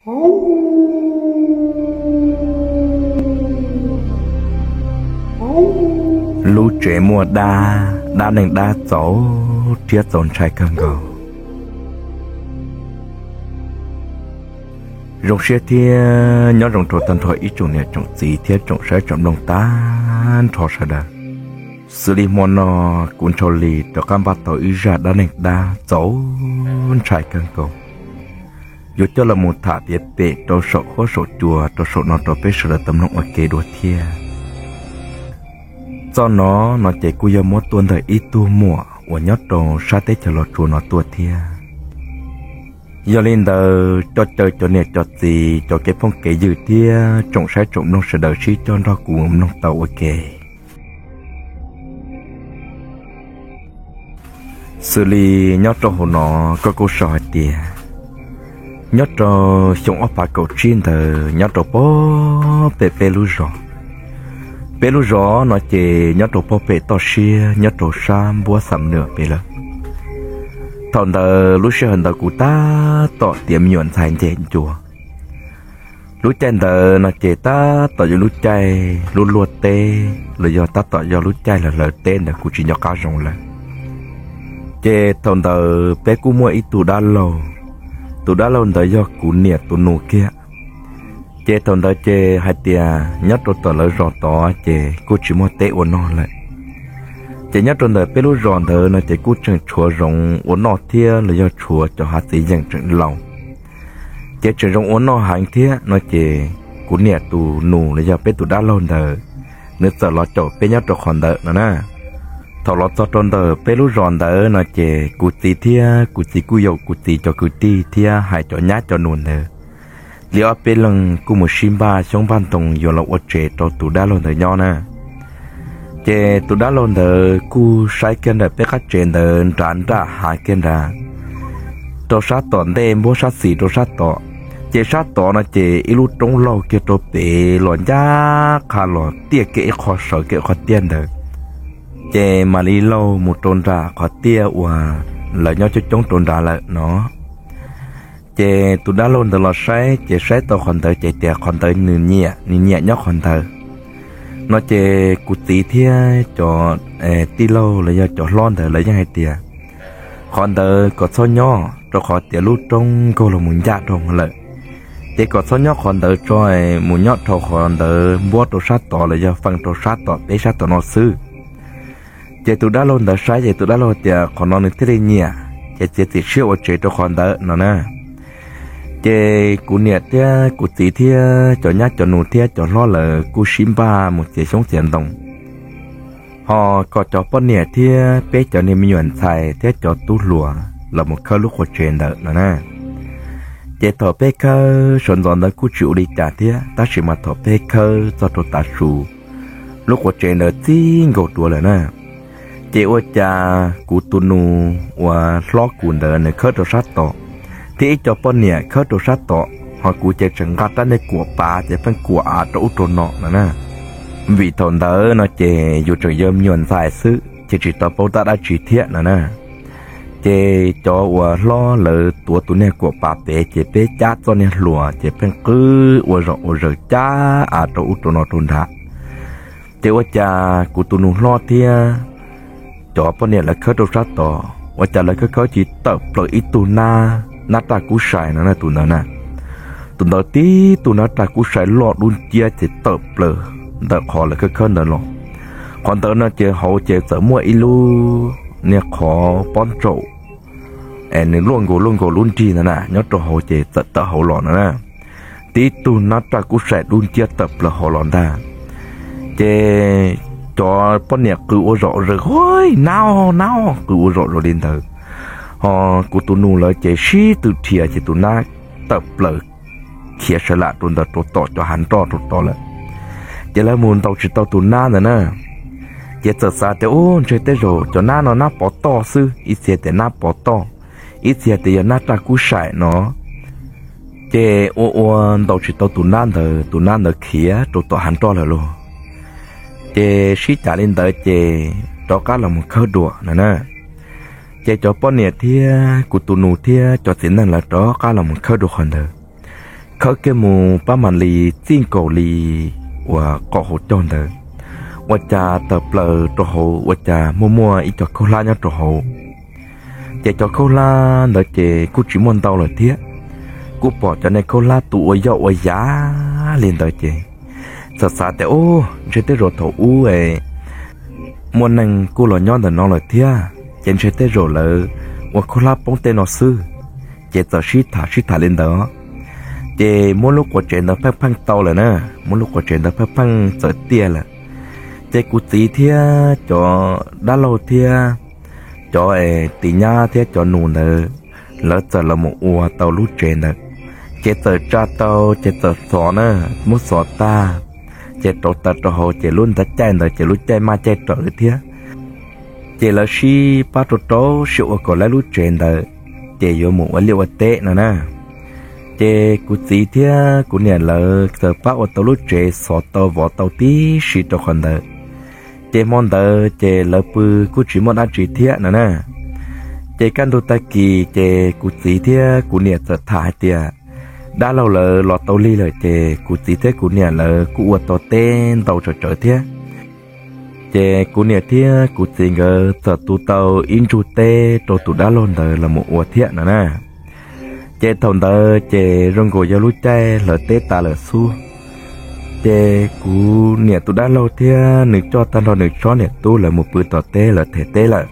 Lub tsev muaj dab, dab neeg dab txaus rhiab txaus ntshai kawg nkaus. Zoo siab thiab nyob zoo rau tag nrho ib tsoom niam tsoom txiv thiab tsoom saib tsoom mloog tag nrho sawv daws. Xws li hmo no, kuv Ntshaus Lis rov qab npaj tau ib zaj dab neeg dab txaus ntshai kawg nkaus, yuav coj los mus tham piav pem rau saum huab saum cua rau saum no rau peb sawv daws tau mloog ua ke dua thiab. Txoj no, no ces kuj yog muab tuaj ntawm ib tug muam uas nyob rau sab teb chaws Los Tsuas no tuaj thiab. Yog li ntawd, coj caw cov niam cov txiv, cov kev phooj kev ywg thiab tsoom saib tsoom mloog sawv daws sib coj nrog kuv mloog tau ua ke. Xws li nyob rau hauv no, koj kuj sau hais tias nyob rau xyoo ob phav kaum tsib ntawd, nyob rau pog pem peb lub zos. Peb lub zos no ces nyob rau pog pem toj siab, nyob rau sab npuab xam nwm pem lawm. Thaum ntawd lub sij hawm ntawd kuv tab tom tiav me nyuam ntxhais nce ncua. Lub caij ntawd no ces tab tom yog lub caij lub luaj teb los yog tab tom yog lub caij hlawv hlawv teb ntawd, kuv tsis nco qab zoo lawm. Ces thaum ntawd peb kuj muaj ib tug dab laug, tus dab laug ntawd yog kuv niam tus nus kiag. Ces thaum ntawd ces hais tias nyob rau tom lawv zos tod ces kuj tsis muaj teb ua noj lawm. Ces nyob rau ntawm peb lub zos ntawd no ces kuj tseem tshuav zoov ua noj thiab los yog tshuav cov hav txiv yeem tseem laus. Ces tseem zoo ua noj heev thiab no ces kuv niam tus nus los yog peb tus dab laug ntawd, nws txawm los caum peb nyob rau qhov ntawd no na. Thaum los txog rau ntawm peb lub zos ntawd no ces kuv txiv thiab kuv txiv kuj yaum kuv txiv cov kwv tij thiab hais cov nyab cov nus ntawd li ob peb leeg kuj mus sib npaj xyoob npaj ntoo yuav los ua tsev rau tus dab laug ntawd nyob na. Ces tus dab laug ntawd kuj saib kiag ntawm peb qab tsev ntawd nrad nram hav kiag nrad, rau sab tom ntej npuab sab xis rau sab tod. Ces sab tod no ces ib lub roob laug kiag rau pem los ncaj qha los tiaj kiag ib qho sawv kiag qhov tiaj ntawd, ces mam li laug mus rau nram qhov tiaj uas lawv nyob coob coob rau nrad lawm no. Ces tus dab laug ntawd los saib ces saib tau qhov ntawd ces tias qhov ntawd nws nyiam, nws nyiam nyob qhov ntawd no. Ces kuv txiv thiab cov tij laug los yog cov hlob ntawd lawv yeej hais tias qhov ntawd kom txhob nyob rau qhov tias lub roob nkaug los mus ncaj dhau lawm. Ces kom txhob nyob qhov ntawd tso, mus nyob dhau qhov ntawd npuab rau sab tod los yog feej rau sab tom peb sab tom no xwb. Ces tus dab laug ntawd saib ces tus dab laug tias qhov no nws thiaj li nyiam, ces txiav txim siab ua tsev rau qhov ntawd no na. Ces kuv niam thiab kuv txiv thiab cov nyab cov nus thiab cov hlob lawv kuj sib npaj mus txiav xyoob txiav ntoo, ho kom cov poj niam thiab peb cov niag me nyuam ntxhais thiab cov tub hluas los mus khawb lub qua tsev ntawd no na. Ces thaum peb khawb sawv ntxov ntawd kuj tsis ua li cas thiab, tab sis mas thaum peb khawb txog rau tav su, lub qua tsev ntawd txij nkaus dua lawm na. Ces ua cas kuv tus nus uas hlob kuv ntawd nws khawb rau sab tod, thiab ib co poj niam khawb rau sab tod, ho kuv ces tseem nqa rab niag kuam pav ces pheej kuam av rau ub rau no no na. Vim thaum ntawd no ces yus tseem yog me nyuam ntxhais xwb ces tsis tau paub tab dab tsi thiab no na. Ces cov uas hlob lawv tuav tus niag kuam pav pem ces peb cab txoj niag hluas ces pheej qw ua zom ua zaws cab av rau ub rau no rau nrad. Ces ua cas kuv tus nus hlob thiab cov poj niam lawv khawb rau sab tod, ua cas lawv khawb khawb cia li tawm plaws ib tug nab, nab raj kub sai no na tus ntawd na. Tus ntawd tib tug nab raj kub sai loj dub nciab ces tawm plaws ntawm qhov lawv khawb khawb ntawd los. Qhov ntawd no ces hauv ces txawm muaj ib lub niag qhov pob ntsaum es nws luaj nkaus luaj nkaus lub nrig ntawd na, nyob rau hauv ces txawm tawm hauv los no na. Tib tug nab raj kub sai dub nciab tawm plaws hauv los ntag. Ces cov poj niam qw ua zom zaws, Huaj, nab, nab, qw ua zom zaws li ntawd. Ho kuv tus nus lawv ces sib tw dhia ces tus nab tawm plaws khiav sawv lam rau ntawm rau tom cov hav nroj rau tod lawm. Ces lawv mus ntaus tsis tau tus nab ntawd na. Ces txawm xav tias, Ub, ntshe tej zaum cov nab no nab pov toj xwb, ib txhia tias nab pov toj, ib txhia tias yog nab raj kub sai no. Ces ua ua ntaus tsis tau tus nab ntawd, tus nab ntawd khiav rau tom hav nroj lawm lauj. Ces sib cav li ntawd ces rov qab los mus khawb dua no na. Ces cov poj niam thiab kuv tus nus thiab cov txiv neej lawv rov qab los mus khawb dua qhov ntawd. khawb kiag mus pab mam li txij nkaus li uas qaum hauv caug ntawd, ua cas tawm plaws rau hauv ua cas muaj muaj ib co khaub hlab nyob rau hauv. Ces cov khaub hlab ntawd ces kuj tsis muaj ntau lawm thiab, kuj pom cov niag khaub hlab tu ua yoj ua yav li ntawd ces txawm xav tias, Ub, ntshe tej zaum thaum ub es muaj neeg kuj los nyob ntawm no lawm thiab, ces ntshe tej zaum lawv ua khaub hlab poob tej no xwb. Ces txawm sib tham sib tham li ntawd, ces muab lub quav tsev ntawd pheej pheej tau lawm na, muab lub quav tsev ntawd pheej pheej txawm tiaj lawm. Ces kuv txiv thiab cov dab laug thiab cov es tis nyab thiab cov nus ntawd, lawv txawm los mus ua tau lub tsev ntawd. Ces txawm tsa tau ces txawm xov na, muab xov tag, ces rauv taws rau hauv ces lub ntab caij ntawd ces lub caij maj caij rawm li thiab. Ces lawv sib pab rau rau siab ua kom lawv lub tsev ntawd ces yuav mus ua liaj ua teb no na. Ces kuv txiv thiab kuv niam lawv txawm pab ua tau lub tsev xov tau vov tau tib si rau qhov ntawd. Ces hmo ntawd ces lawv pw kuj tsis muaj dab tsi thiab no na. Ces kaj ntug tag kis ces kuv txiv thiab kuv niam txawm tham hais tias dab laug lawv los tau lig lawm ces kuv txiv thiab kuv niam lawv kuj ua tau teb ntau tsawv tsawv thiab. Ces kuv niam thiab kuv txiv nkawd txawm tu tau ib ntsug teb rau tus dab laug ntawd los mus ua thiab no na. Ces thaum ntawd ces zoo nkaus yog lub caij hlawv teb tas lawm xwb. Ces kuv niam tus dab laug thiab nws coj tag nrho nws tsob niam tub lawv mus pw tom teb lawv them teb lawm.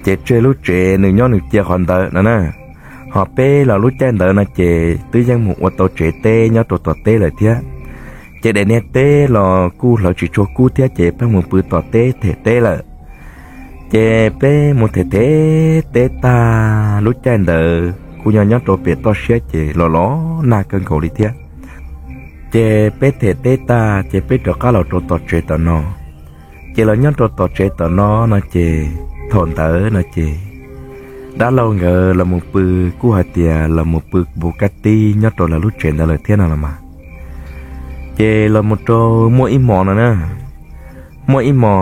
Ces tseg lub tsev nws nyob nws cia qhov ntawd no na. Ho peb los lub caij ntawd no ces twb yeej mus ua tau tsev teb nyob rau tom teb lawm thiab. Ces daim niag teb los kuj hlawv tsis tshua kub thiab ces pheej mus pw tom teb them teb lawm. Ces peb mus them them teb tag lub caij ntawd kuj nyob nyob rau pem toj siab ces los los nag kawg nkaus li thiab. Ces peb them teb tag ces peb rov qab los rau tom tsev tom no. Ces los nyob rau tom tsev tom no no ces thaum ntawd no ces dab laug nkawd los mus pw kuj hais tias los mus pw npus kab tib nyob rau lawv lub tsev ntawd lawm thiab no los mas. Ces los mus rau muaj ib hmo no na, muaj ib hmo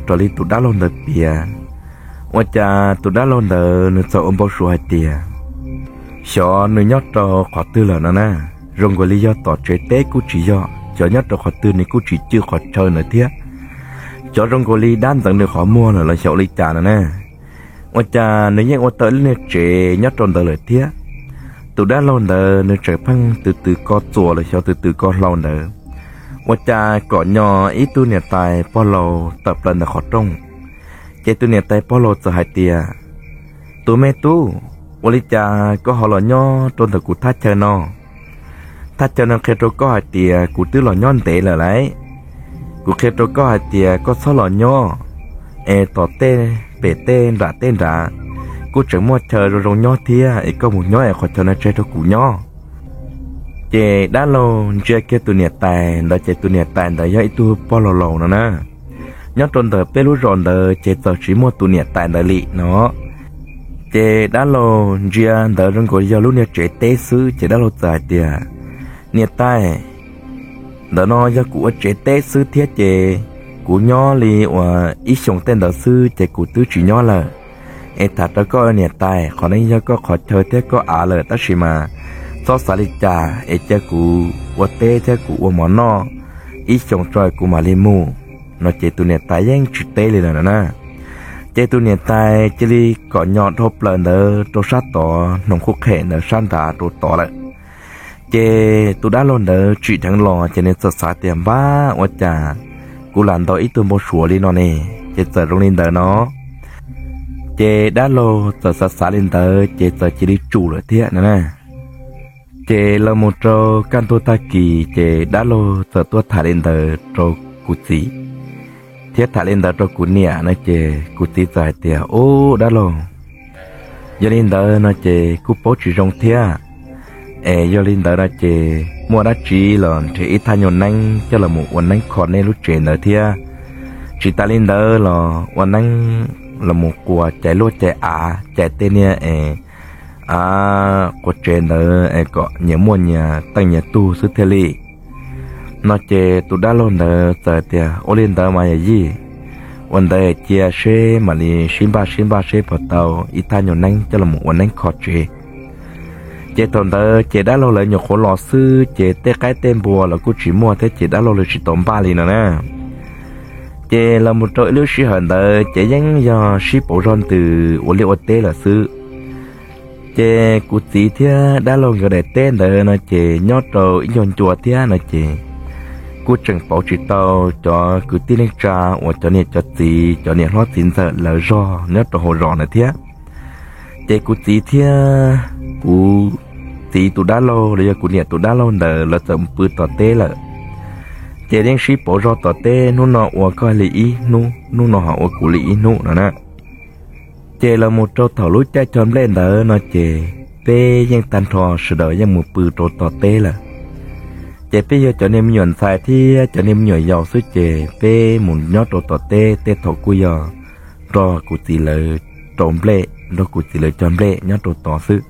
raws li tus dab laug ntawd piav, ua cas tus dab laug ntawd nws txawm ua npau suav hais tias xyov nws nyob rau qhov twg lawm no na. Zoo nkaus li yog tom tsev teb kuj tsis yog, xyov nyob rau qhov twg nws kuj tsis cwj qhov chaw ntawd thiab. Xyov zoo nkaus li dab ntxeev nws qhov muag lawm los xyov ua li cas no na. Ua cas nws yeej ua tau ib lub niag tsev nyob rau ntawd lawm thiab. Tus dab laug ntawd nws tseem pheej tus twg ko txuas los xyov tus twg ko hlau ntawd, ua cas kom nyo ib tug niam tais pog laus tawm plaws ntawm qhov rooj. Ces tus niam tais pog laus txawm hais tias, Tus me tub, ua li cas koj ho los nyob rau ntawm kuv thaj chaw no? Thaj chaw no qhia rau koj hais tias kuv twb los nyob ntev lawm lauj. Kuv qhia rau koj hais tias koj txhob los nyob, es tom tej pem tej nram tej nrad kuj tseem muaj chaw zoo zoo nyob thiab, es koj mus nyob es qhov chaw no tseg rau kuv nyob. Ces dab laug ntsia kiag tus niam tais ntawd ces tus niam tais ntawd yog ib tug pog laus laus no na. Nyob rau ntawm peb lub zos ntawd ces txawm tsis muaj tus niam tais ntawd li no. Ces dab laug ntsia ntawd zoo nkaus yog lub niag tsev teb xwb ces dab laug txawm hais tias, Niam tais, ntawm no yog kuv ua tsev teb xwb thiab ces kuv nyob li uas ib xyoos tej ntawd xwb ces kuv twb tsis nyob lawm. Es tham rau koj niam tais, qhov no yog koj qhov chaw thiab koj av lawm tab sis mas txhob xav li cas es cia kuv ua teb thiab kuv ua mov noj ib xyoos tso kuv mam li mus. No ces tus niam tais yeej tsis teb li lawm no na. Ces tus niam tais cia li kom nyo dhau plaws ntawd rau sab tod hnoos khuj qhem ntawd sab nrad rau tod lawm. Ces tus dab laug ntawd tsim dheev los ces nws txawm xav tias, Npab, ua cas kuv lam ntaus ib tug npau suav li no ne? Ces txawm zoo li ntawd no. Ces dab laug txawm xav xav li ntawd ces txawm cia li tsum lawm thiab no na. Ces los mus rau kaj ntug tag kis ces dab laug txawm tuaj tham li ntawd rau kuv txiv, thiab tham li ntawd rau kuv niam no ces kuv txiv txawm hais tias, Ub, dab laug, yog li ntawd no ces kuj paub tsis zoo thiab. Es yog li ntawd no ces muaj dab tsi los nrhiav ib thaj nyuag neeb coj los mus ua neeb kho nej lub tsev ntawd thiab. Tsis tas li ntawd los ua neeb los mus quas cais luaj cais av, cais tej niag es quas tsev ntawd es kom nyias muaj nyias teej nyias tug xwb thiaj li. No ces tus dab laug ntawd txawm tias, Ua li ntawd mas yawm yij, ua ntawd cia seb mam li sib npaj sib npaj seb puas tau ib thaj nyuag neeb coj los ua neeb kho tsev. Ces thaum ntawd ces dab laug lawv nyuam qhuav los xwb ces tej qaib tej npua los kuj tsis muaj thiab ces dab laug lawv tsis tau npaj li no na. Ces los mus rau ib lub sij hawm ntawd ces yeej yog sib pauv zog ntws ua liaj ua teb lawm xwb. Ces kuv txiv thiab dab laug nkawd daim teb ntawd no ces nyob rau ib ncua ncua thiab no ces kuj tseem pauv tsis tau cov kwv tij neej tsa uas cov niam cov txiv cov niam hlob txiv ntxawm lawv zog nyob rau hauv zos ntawd thiab. Ces kuv txiv thiab kuv txiv tus dab laug los yog kuv niam tus dab laug ntawd lawv txawm mus pw tom teb lawm. Ces yeej sib pauv zog tom teb, hnub no ua koj li ib hnub, hnub no ho ua kuv li ib hnub no na. Ces los mus rau thaum lub caij cog nplej ntawd no ces peb yeej tag nrho sawv daws yeej mus pw rau tom teb lawm. Ces peb yog cov niag me nyuam ntxhais thiab cov niag me nyuam yaus xwb ces peb mus nyob rau tom teb tej thaum kuj yog nrog kuv txiv lawv rau nplej, nrog kuv txiv lawv cog nplej nyob rau tod xwb.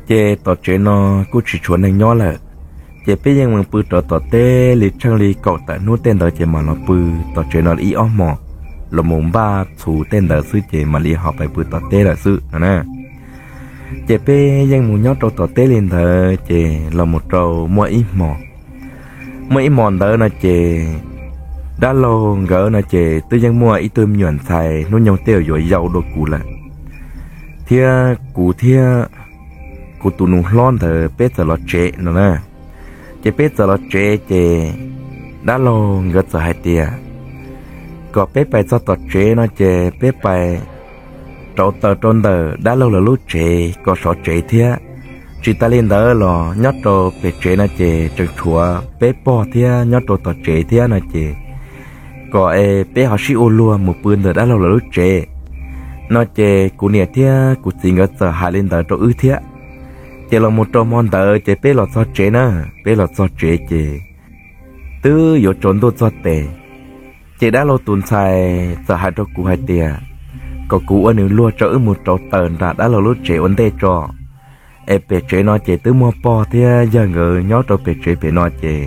Ces tom tsev no kuj tsis tshuav neeg nyob lawm, ces peb yeej mus pw rau tom teb li tsheej li kaum tawm hnub tej ntawd ces mam los pw tom tsev no ib ob hmos, los mus npaj txhuv tej ntawd xwb ces mam li ho pais pw tom teb lawm xwb no na. Ces peb yeej mus nyob rau tom teb li ntawd ces los mus rau muaj ib hmos, muaj ib hmos ntawd no ces dab laug nkawd no ces twb yeej muaj ib tug me nyuam ntxhais hnub nyoog tej uas yuav yau dua kuv lawm, thiab kuv thiab kuv tus nus hlob ntawd peb txawm los tsev no na. Ces peb txawm los tsev ces dab laug nkawd txawm hais tias kom peb pais txog tom tsev no ces peb pais rauv taws rau ntawm dab laug lawv lub tsev kom sov tsev thiab. Tsis tas li ntawd los nyob rau pem tsev no ces tseem tshuav peb pog thiab nyob rau tom tsev thiab no ces kom es peb ho sib ua luag mus pw ntawm dab laug lawv lub tsev no ces kuv niam thiab kuv txiv nkawd txawm hais li ntawd rau wb thiab. Ces los mus rau hmo ntawd ces peb los txog tsev na, peb los txog tsev ces twb yuav tsaus ntuj txog tes. Ces dab laug tus ntxhais txawm hais rau kuv hais tias kom kuv ua nws luag tso wb mus rauv taws nram dab laug lub tsev ua ntej tso, es pem tsev no ces twb muaj pog thiab yawg nkawd nyob rau pem tsev pem no ces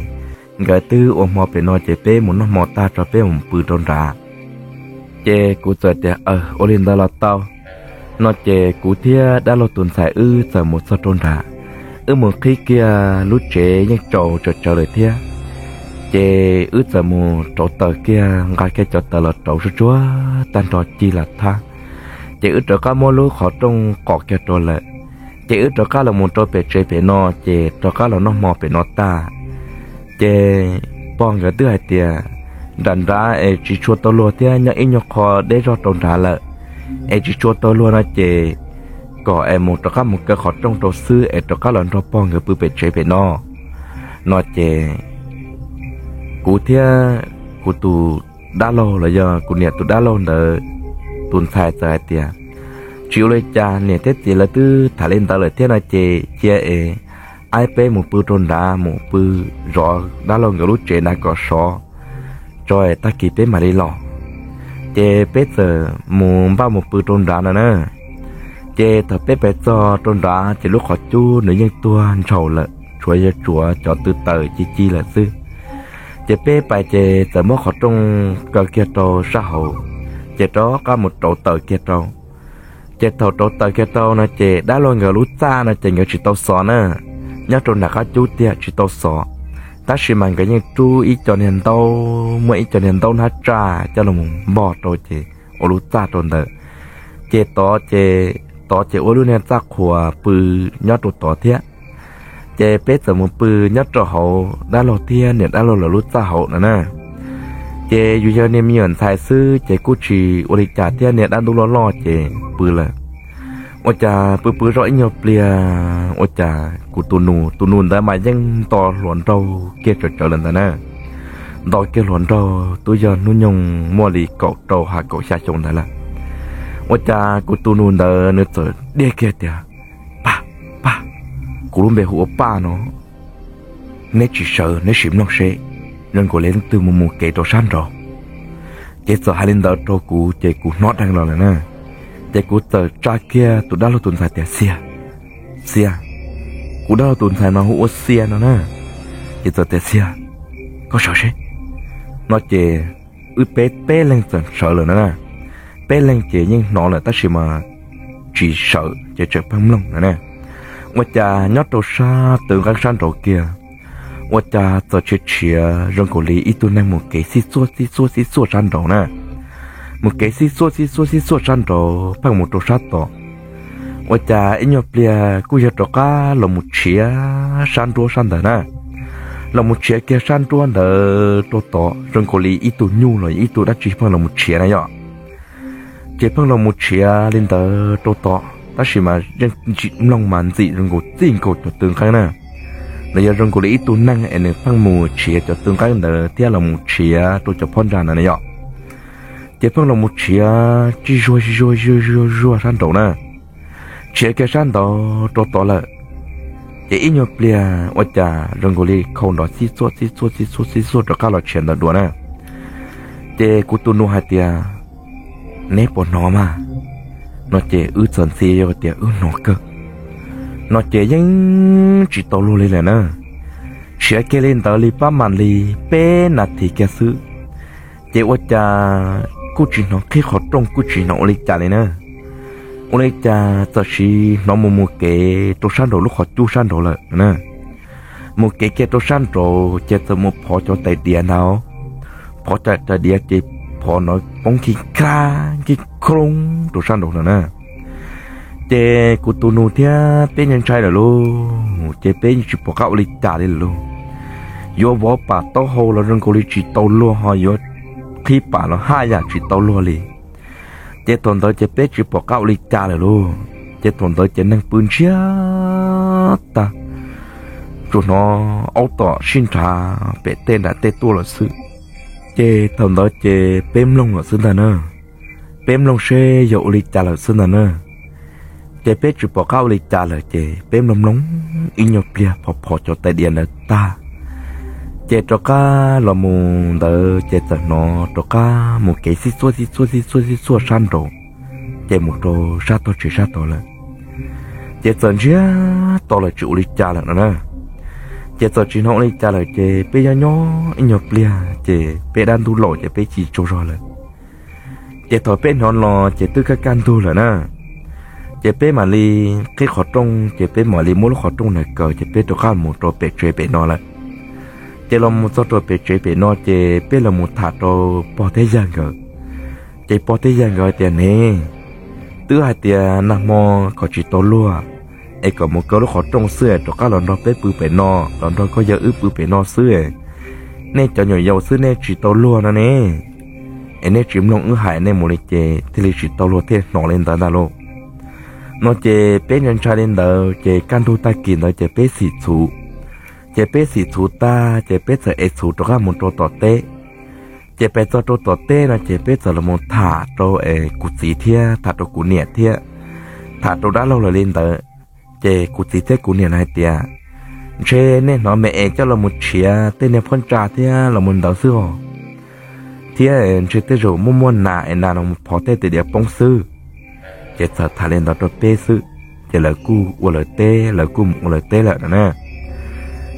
nkawd twb ua hmo pem no ces peb mus noj hmo tag tso peb mus pw rau nrad. Ces kuv txawm tias aw ua li ntawd los tau no ces kuv thiab dab laug tus ntxhais wb txawm mus txog rau nrad. Wb mus qhib kiag lub tsev yeej tsaus tsawv tsawv lawm thiab, ces wb txawm mus rauv taws kiag, nqa kiag cov taws los rauv tsuag tsuag tag nrho cig los thab, ces wb rov qab muab lub qhov rooj qos kiag rau lawm. Ces wb rov qab los mus rau pem tsev pem no, ces rov qab los noj hmo pem no tag. Ces pog nkawd twb hais tias nram nrad es tsis tshua tau luag thiab, nyob ib nyuag qho deb zog rau nrad lawm, es tsis tshua tau luag no ces kom es mus rov qab mus kaw qhov rooj rau xwb es rov qab los nrog pog nkawd pw pem tsev pem no no ces kuv thiab kuv tus dab laug los yog kuv niam tus dab laug ntawd tus ntxhais txawm hais tias tsis ua li cas, niam thiab txiv lawv twb tham li ntawd lawm thiab no ces cia es aib peb mus pw rau nrad, mus pw zov dab laug nkawd lub tsev nrad kom sov tso tag kis peb mam li los. Ces peb txawm mus npaj mus pw rau nrad no na. Ces thaum peb pais txog rau nrad ces lub qhov cub nws yeej tuag ntshaus lawm, tshuav yog tsuav cov tw taws ci ci lawm xwb. Ces peb pais ces txawm muab qhov rooj kaw kiag rau sab hauv, ces rov qab mus rauv taws kiag rau. Ces thaum rauv taws kiag rau no ces dab laug nkawd lub txaj no ces nkawd tsis tau xov na, nyob rau nram qab cub tiag tsis tau xov, tab sis mas nkawd yeej rub ib co niag ntaub, muaj ib co niag ntaub hnab tsaj coj los npog rau ces ua lub txaj rau ntawd. Ces tod ces, tod ces ua lub niag txaj qhuas pw nyob rau tod thiab. Ces peb txawm mus pw nyob rau hauv dab laug thiab niam dab laug lawv lub txaj hauv no na. Ces yus yog niag me nyuam ntxhais xwb ces kuj tsis ua li cas thiab, niag dab ntub loj loj ces pw lawm. Ua cas pw pw zoj ib nyuag pliag ua cas kuv tus nus, tus nus ntawd mas yeej nto hluas nraug kiag tsawv tsawv lawm ntawd na. Nto kiag hluas nraug twb yog hnub nyoog muaj li kaum rau ha kaum xya xyoo ntawd lawm. Ua cas kuv tus nus ntawd nws txawm diag kiag tias, Pag, Pag, kuv lub npe hu ua Paj no, neb tsis sawv neb sim mloog seb zoo nkaus li leej twg mus mus kev rau sab nraud. Ces txawm hais li ntawd rau kuv ces kuv hnov dheev los lawm na. Ces kuv txawm tsa kiag tus dab laug tus ntxhais tias, Xias, Xias, kuv dab laug tus ntxhais no hu ua Xias no na. Ces txawm tias, Xias, koj sawv seb no ces wb peb, peb leeg txawm sawv lawm na. Peb leeg ces yeej hnov lawm tab sis mas tsis sawv ces tseem pheej mloog no na. Ua cas nyob rau sab tw nqeeb sab nraud kiag, ua cas txawm tshiav tshiav zoo nkaus li ib tug neeg mus kev xib xuaj xib xuaj xib xuaj sab nraud na. Mus kev xib xuaj xib xuaj xib xuaj sab nraud pheej mus rau sab tod. Ua cas ib nyuag pliag kuj yog rov qab los mus tshiav sab nruab sab ntawd na. Los mus tshiav kiag sab nruab ntawd rau tod zoo nkaus li ib tug nyuj los ib tug dab tsi pheej los mus tshiav na yom. Ces pheej los mus tshiav li ntawd rau tod tab sis mas yeej tsis mloog mas ntxim zoo nkaus txij nkaus cov tw nqeeb na. Nws yog zoo nkaus li ib tug neeg es nws pheej mus tshiav cov tw nqeeb ntawd thiab los mus tshiav rau cov phab ntsa ntawd na yom. Ces pheej los mus tshiav tsis zuag zuag zuag zuag zuag sab nraud na. Tshiav kiag sab nraud rau tod lawm, ces ib nyuag pliag ua cas zoo nkaus li khau nrov xib xuaj xib xuaj xib xuaj xib xuaj rov qab los tshiav ntawd dua na. Ces kuv tus nus hais tias, neb puas hnov mas? No ces wb txawm ntxhi yog tias wb hnov kawg. No ces yeej tsis tau luag li lawm na. Tshiav kiag li ntawd li pab mam li peb nas this kiag xwb, ces ua cas kuj tsis hnov qhib qhov rooj kuj tsis hnov ua li cas li na. Ua li cas txawm sim hnov mus mus kev rau sab nraud lub qhov cub sab nraud lawm na. Mus kev kiag rau sab nraud ces txawm mus phov cov tais diav ntawd. Phov cov tais diav ces phov no poob khi kha khi khoob rau sab nraud lawm na. Ces kuv tus nus thiab peb ntshai ntshai lawm lauj, ces peb yeej tsis pom qab ua li cas li lawm lauj. Yuav vov pam taub hau los zoo nkaus li tsis tau luag, ho yuav qhib pam los haj yam tsis tau luag li. Ces thaum ntawd ces peb tsis pom qab ua li cas lawm lauj. Ces thaum ntawd ces neeg pw ntsiag tag, tsuas hnov aub tom sib nrhav pem tej nram tej tuaj lawm xwb. Ces thaum ntawd ces peb mloog lawm xwb ntag na. Peb mloog seb yog ua li cas lawm xwb ntag na. Ces peb tsis pom qab ua li cas lawm ces peb mloog mloog ib nyuag pliag phov phov cov tais diav ntawd tag, ces rov qab los mus ntawd ces txawm hnov rov qab mus kev xib xuaj xib xuaj xib xuaj xib xuaj sab nraud, ces mus rau sab tog tsev sab tod lawm. Ces txawm ntsiag to lawm tsis ua li cas lawm no na. Ces txawm tsis hnov ua li cas lawm ces peb nyob nyob ib nyuag pliag ces peb dab ntub laus ces peb tsis tsaug zog lawm. Ces thaum peb hnov los ces twb kaj kaj ntug lawm na. Ces peb mam li qhib qhov rooj ces peb mam li muab lub qhov rooj ntawd kaw ces peb rov qab mus rau pem tsev pem no lawm. Ces los mus txog rau pem tsev pem no ces peb los mus tham rau pog thiab yawg nkawd. Ces pog thiab yawg nkawd tias ne, twb hais tias nag hmo kom tsis tau luag, es kom mus kaw lub qhov rooj xwb es rov qab los nrog peb pw pem no, los nrog koj yawg wb pw pem no xwb. Nej cov nyuam yaus xwb nej tsis tau luag no ne, es nej tsis mloog wb hais nej mus li ces thiaj li tsis tau luag thiaj hnov li ntawd ntag lauj. No ces peb ntshai ntshai li ntawd ces kaj ntug tag kis ntawd ces peb xim txhuv. Ces peb xim txhuv tag ces peb txawm ev txhuv rov qab mus rau tom teb. Ces peb txog rau tom teb no ces peb txawm los mus tham rau es kuv txiv thiab tham rau kuv niam thiab tham rau dab laug lawv li ntawd. Ces kuv txiv thiab kuv niam hais tias, ntshe nej hnov me es coj los mus tshiav tej niag phab ntsa thiab los mus ntawd xwb os, thiab ntshe tej zaum muaj muaj nas es nas los phov tej tais diav poob xwb. Ces txawm tham li ntawd rau peb xwb, ces lawv kuj ua lawv teb, lawv kuj mus ua lawv teb lawm no na.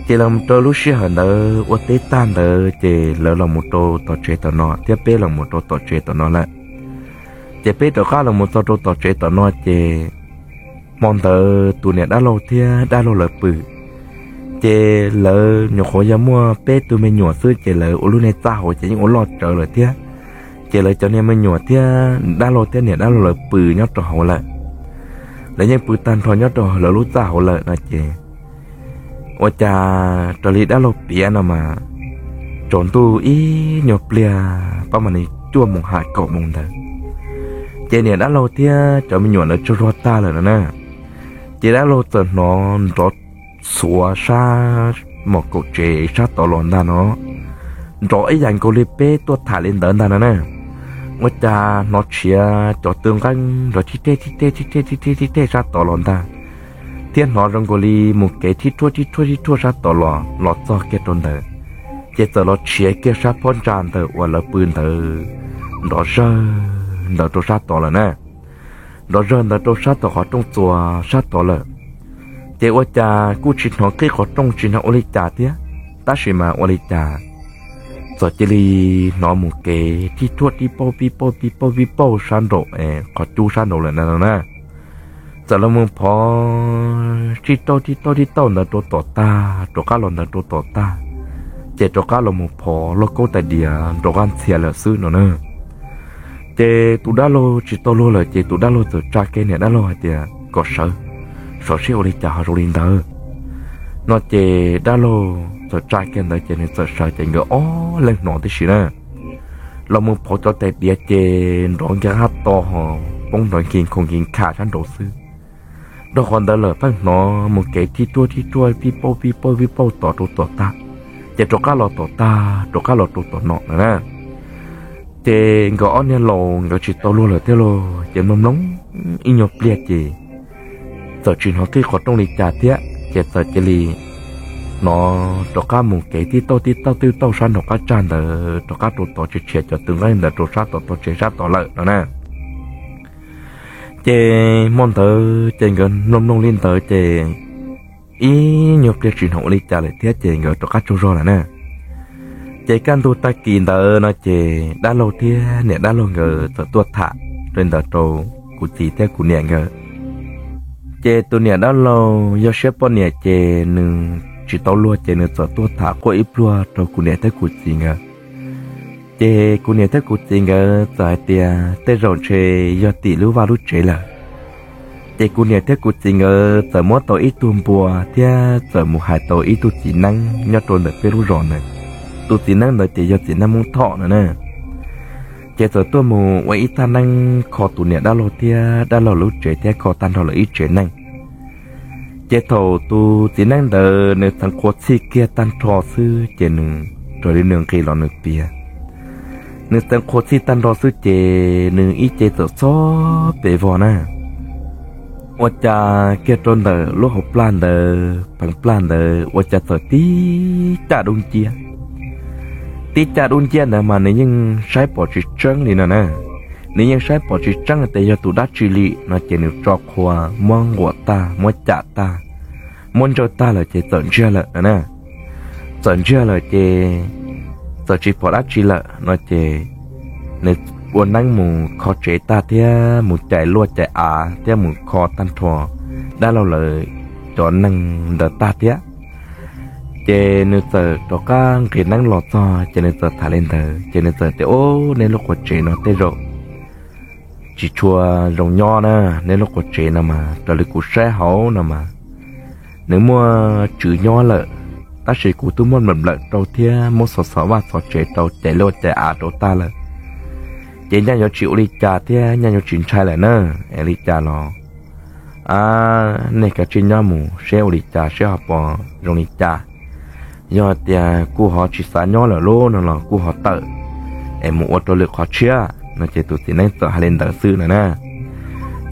Ces los rau lub sij hawm ntawd ua teb tag ntawd ces lawv los mus rau tom tsev tom no thiab peb los mus rau tom tsev tom no lawm. Ces peb rov qab los mus txog rau tom tsev tom no ces hmo ntawd tus niam dab laug thiab dab laug lawv pw. Ces lawv nyuam qhuav yog muaj peb tug me nyuam xwb ces lawv ua lub niag txaj hauv ces yeej ua loj tsawv lawm thiab. Ces lawv cov niag me nyuam thiab dab laug thiab niam dab laug lawv pw nyob rau hauv lawm. Lawv yeej pw tag nrho nyob rau lawv lub txaj hauv lawm no ces ua cas raws li dab laug piav no mas tsaus ntuj ib nyuag pliag pab mam li cuaj moos ham kaum moos ntawd, ces niam dab laug thiab cov me nyuam lawv tsaug zog tag lawm no na. Ces dab laug txawm hnov nrov xuav sab mos kaum tsev sab tod los ntag no, nrov ib yam nkaus li peb tuaj tham li ntawd ntag no na. Ua cas hnov tshiav cov tw nqeeb nrov thib reg thib reg thib reg thib reg thib reg sab tod los ntag, thiab hnov zoo nkaus li mus kev thib rhuaj thib rhuaj thib rhuaj sab tod los los txog kiag rau ntawd, ces txawm los tshiav kiag sab phab ntsa ntawm uas lawv pw ntawd nrov zawg ntawd rau sab tod lawm na. Nrov zawg ntawd rau sab tod qhov rooj txuas sab tod lawm. Ces ua cas kuj tsis hnov qib qhov rooj tsis hnov ua li cas thiab, tab sis mas ua li cas txawm cia li hnov mus kev thib rhuaj tib pauj pib pauj pib pauj pib pauj sab nraum qhov cub sab nraud lawm ntag no na. Txawm los mus phov tib tauj tib tauj tib tauj ntawd rau tom tag, rov qab los ntawd rau tom tag, ces rov qab los mus phov lauj kaub tais diav rov qab ntxhias lawm xwb no na. Ces tus dab laug tsis tau luag lawm ces tus dab laug txawm tsa kiag niam dab laug hais tias kom sawv, sawv seb ua li cas ho zoo li ntawd no. Ces dab laug txawm tsa kiag ntawd ces nws txawm sawv ces nkawd ob leeg hnov tib si na, los mus phov cov tais diav ces nrov nkag qab to ho poob nrov nkig nkhaus nkig nkhav sab nraud xwb. Rau qhov ntawd lawm pheej hnov mus kev tib tuaj tib tuaj pib pauj pib pauj pib pauj tom rau tom tag, ces rov qab los tom tag rov qab los rau tom no na. Ces nkawd ob niag laus nkawd tsis tau luag lawm thiab lauj, ces mloog mloog ib nyuag pliag ces txawm tsis hnov qij qhov rooj li cas thiab ces txawm cia li hnov rov qab mus kev tib tauj tib tauj tib tauj sab nraum qab tsag ntawd rov qab rau tom tsev tshiav cov tw nqeeb ntawd rau sab tom tog tsev sab tod lawm no na. Ces hmo ntawd ces nkawd mloog mloog li ntawd ces ib nyuag pliag tsis hnov ua li cas lawm thiab ces nkawd rov qab tsaug zog lawm na. Ces kaj ntug tag kis ntawd no ces dab laug thiab niam dab laug nkawd txawm tuaj tham li ntawd rau kuv txiv thiab kuv niam nkawd. Ces tus niam dab laug yog siab poj niam ces nws tsis tau luag ces nws txawm tuaj tham quaj ib pluag rau kuv niam thiab kuv txiv nkawd. Ces kuv niam thiab kuv txiv nkawd txawm hais tias tej zaum ntshe yog tim lub vaj lub tsev lawm. Ces kuv niam thiab kuv txiv nkawd txawm muab tau ib tug npua thiab txawm mus hais tau ib tug txiv neeb nyob rau ntawm peb lub zos ntawd. Tus txiv neeb ntawd ces yog txiv neeb Hmoob Thoj no na. Ces txawm tuaj mus ua ib thaj neeb kho tus niam dab laug thiab dab laug lub tsev thiab kho tag nrho lawv ib tsev neeg. Ces thaum tus txiv neeb ntawd nws txeev qhua txhij kiag tag nrho xwb ces nws raws li nws nqis los nws piav. Nws txeev qhua txhij tag nrho xwb ces nws ib ce txawm txhob pes vog na. Ua cas kiag rau ntawm lub hauv plaj ntawd pheev plaj ntawd ua cas txawm tib caj dub nciab. Tib caj dub nciab ntawd mas nws yeej saib pom tsis tseeb li no na. Nws yeej saib pom tsis tseeb tias yog tus dab tsi li no ces nws tso qhua muab nquam tag muab cam tag, muab ntsaws tag lawm ces txawm ntsiag lawm no na. Txawm ntsiag lawm ces txawm tsis pom dab tsi lawm no ces nws ua neeb mus kho tsev tag thiab mus cais luaj cais av thiab mus kho tag nrho dab laug lawv cov neeg ntawd tag thiab. Ces nws txawm rov qab nqis neeb los txog ces nws txawm tham li ntawd ces nws txawm tias, Ub, nej lub quas tsev no tej zaum tsis tshua zoo nyob na. Nej lub quas tsev no mas raws li kuv saib hauv no mas nws muaj tswv nyob lawm, tab sis kuv twb muab nplawm nplawm rau thiab muab xov xov vaj xov tsev rau cais luaj cais av rau tag lawm. Ces nyaj yuav tsis ua li cas thiab nyaj yuav tsis ntshai lawm na. Es li cas los nej kav tsij nyob mus seb ua li cas seb ho puas zoo li cas. Yog tias kuj ho tsis xav nyob lawm lub no los kuj ho tawm es mus ua rau lwm qhov tshiab no ces tus txiv neeb txawm hais li ntawd xwb no na.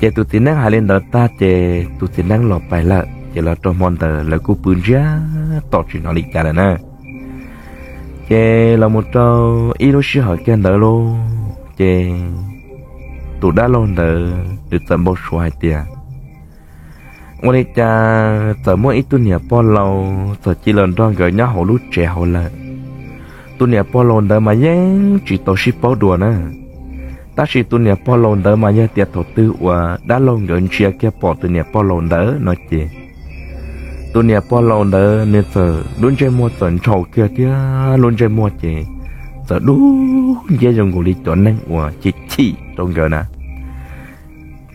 Ces tus txiv neeb hais li ntawd tag ces tus txiv neeb los pais lawm ces los rau hmo ntawd lawv kuj pw ntsiag to tsis hnov li cas lawm na. Ces los mus rau ib lub sij hawm kiag ntawd lauj ces tus dab laug ntawd nws txawm npau suav hais tias, Ua li cas txawm muaj ib tug niam pog laus txawm cia los nrog nkawd nyob hauv lub tsev hauv lawm. Tus niam pog laus ntawd mas yeej tsis tau sib paub dua na. Tab sis tus niam pog laus ntawd mas yog tias thaum twg uas dab laug nkawd ntsia kiag pom tus niam pog laus ntawd no ces tus niam pog laus ntawd nws txawm lub ntsej muag txawm ntshaus kiag thiab lub ntsej muag ces txawm dub nciab zoo nkaus li cov neeg uas chim chim rau nkawd na.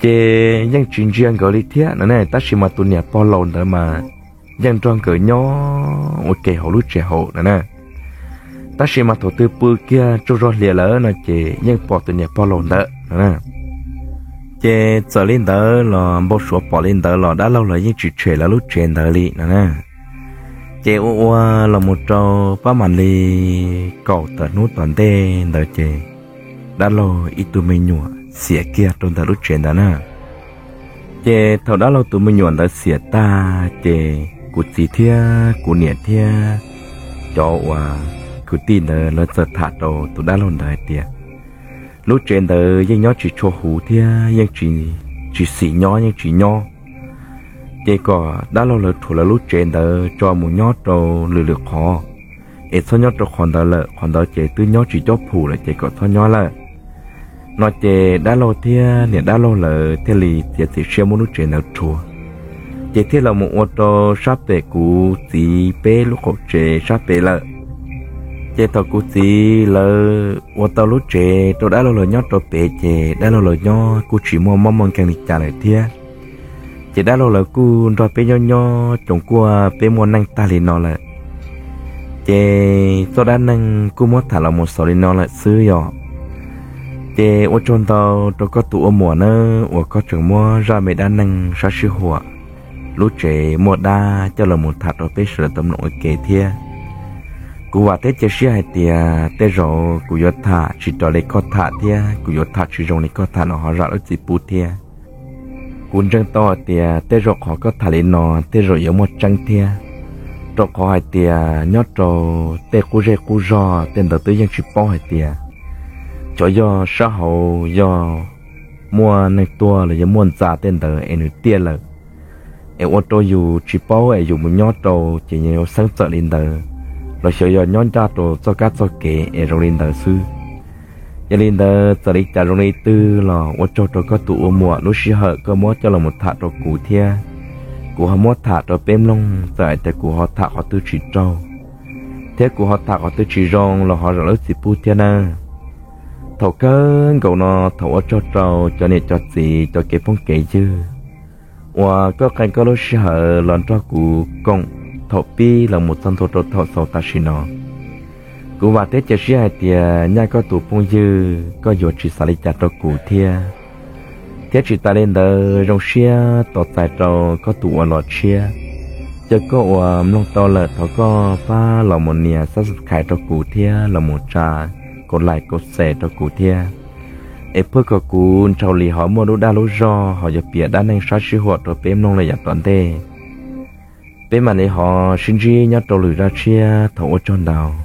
Ces yeej tsis ntsia nkawd li thiab no ne, tab sis mas tus niam pog laus ntawd mas yeej nrog nkawd nyob ua ke hauv lub tsev hauv no na. Tab sis mas thaum twg pw kiag tsaug zog hlias lawm no ces yeej pom tus niam pog laus ntawd no na. Ces txawm li ntawd los npau suav pom li ntawd los dab laug los yeej tsis tshem lawv lub tsev ntawd li no na. Ces ua ua los mus rau pab mam li kaum tawm hnub tom ntej ntawd ces dab laug ib tug me nyuam xiam kiag rau ntawm lub tsev ntawd na. Ces thaum dab laug tus me nyuam ntawd xiam tag ces kuv txiv thiab kuv niam thiab cov uas kwv tij ntawd lawv txawm tham rau tus dab laug ntawd hais tias lub tsev ntawd yeej nyob tsis tshua huv thiab yeej tsis xis nyob yeej tsis nyob. Ces kom dab laug lawv rhuav lawv lub tsev ntawd tso mus nyob rau lwm lwm qhov, es txhob nyob rau qhov ntawd lawm, qhov ntawd ces twb nyob tsis cob phum lawm ces kom txhob nyob lawm. No ces dab laug thiab niam dab laug lawv thiaj li txiav txim siab muab lub tsev ntawd rhuav, ces thiaj los mus ua rau sab pem kuv txiv peb lub qaum tsev sab pem lawm. Ces thaum kuv txiv lawv ua tau lub tsev rau dab laug lawv nyob rau pem ces dab laug lawv nyob kuj tsis muaj mob muaj nkeeg li cas lawm thiab. Ces dab laug lawv kuj nrog peb nyob nyob coos kuaj peb muaj neej tag li no lawm. Ces txoj dab neeg kuj muab tham los mus xaus li no lawm xwb yom. Ces ua tsaug ntau rau koj tus ua muam nawb uas koj tseem muab zaj me dab neeg sab sij huam lub tsev muaj dab coj los mus tham rau peb sawv daws tau mloog ua ke thiab. Kuv vam thiab cia siab hais tias tej zaum kuv yuav tham tsis raws li koj tham thiab kuv yuav tham tsis zoo li koj tham los ho zam lub txim pub thiab. Kuv ntseeg tau hais tias tej zaum qhov koj tham li no tej zaum yuav muaj tseeb thiab, rau qhov hais tias nyob rau tej qub zej qub zog tej ntawd twb yeej tsis paub hais tias xyov yog sab hauv yog muaj neeg tuag los yog muaj ntxa tej ntawd es nws tiaj lawm, es ua rau yus tsis paub es yus mus nyob rau ces yuav xeeb txawm li ntawd, los xyov yog nyob ncaj rau txoj kab txoj kev es zoo li ntawd xwb. Yog li ntawd txawm li cas zoo li twg los ua tsaug rau koj tus ua muam lub sij hawm koj muab coj los mus tham rau kuv thiab. Kuv ho muab tham rau peb mloog, txawm hais tias kuv ho tham qhov twg tsis raug thiab kuv ho tham qhov twg tsis zoo los ho zam lub txim pub thiab nawb. Thaum kawg nkaus no thov ua tsaug rau cov niam cov txiv cov kev phooj kev ywg uas koj qee koj lub sij hawm los nrog kuv koom thaum pib los mus txog ntua rau thaum xaus tam sim no. Kuv vam thiab cia siab hais tias nyaj koj tus phooj ywg koj yuav tsis xav li cas rau kuv thiab. Thiab tsis tas li ntawd zoo siab tos txais rau koj tus uas los tshiab. Yog koj uas mloog tau lawm thov koj pab los mus nias subscribe rau kuv thiab los mus tsa kau like kau share rau kuv thiab, es pab kom kuv nrhau li ho muaj lub dag lub zog ho yuav piav dab neeg sab sij huam rau peb mloog li yav tom ntej. Peb mam li ho sib ntsib nyob rau lwm zaj tshiab, thov ua tsaug ntau.